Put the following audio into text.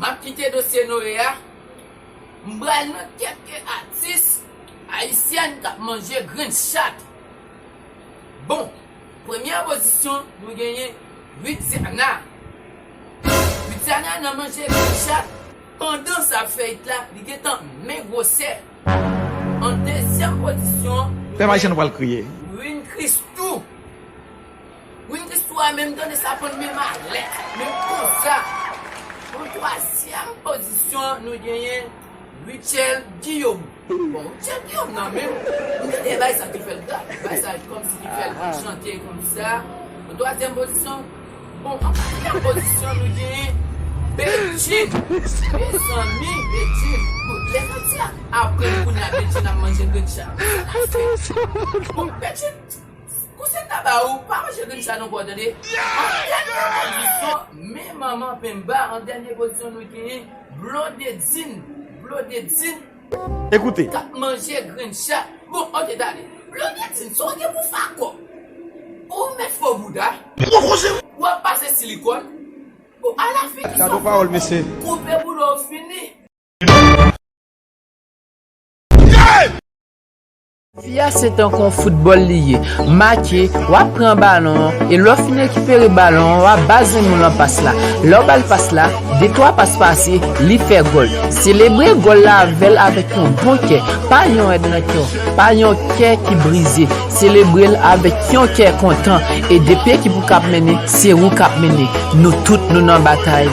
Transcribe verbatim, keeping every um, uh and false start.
M ap kite dosye Noe a. M pral nan kèk atis ayisyèn k ap manje grenn chat. Bon, premyè pozisyon, nou genyen Widiana. Widiana nan manje grenn chat. Pandan sa fèyit la, li gentan men gwosè. An dezyèm pozisyon, nou Pè Mayichèn pral kriye. Win Christou. Win Christou a menm tande sa pran menm alèt, menm konsa. An twazyèm pozisyon, nou genyen Richel Guillaume. Bon, Richel Guillaume nan menm, nou tande bay sa ki fè l gra, bay sa kòmsi ki fè l chante konsa. An twazyèm pozisyon, bon, an katriyèm pozisyon, nou genyen Bedjine. Mezanmi, Bedjine. Bon, lè nou di a, apre kounye a Bedjine ap manje grenn chat. Bon, Bedjine, konsèy m ta ba ou, pa manje grenn chat ankò, tande. An dènye pozisyon, men manman penba, an dènye pozisyon, nou genyen Blondedine. Blondedine. Ekoute. K ap manje grenn chat. Bon, ok, tande. Blondedine, sa w gen pou fè akò? Ou mèt fè w bouda. W ap pase silikòn. Bon, alafen ki sa w fè, koupe bouda w fini. Fi a se tankou yon foutbòl li ye. Make, w ap pran balon an, e lè w fin rekipere balon an, w ap ba zanmi w lan pas la. Lè w ba l pas la, de twa pas pase, li fè gòl. Selebre gòl la avè l avèk yon bon kè. Pa yon èd nan kè w, pa yon kè ki brize. Selebre l avèk yon kè kontan. E depi ekip ou k ap mennen, se ou k ap mennen. Nou tout, nou nan batay.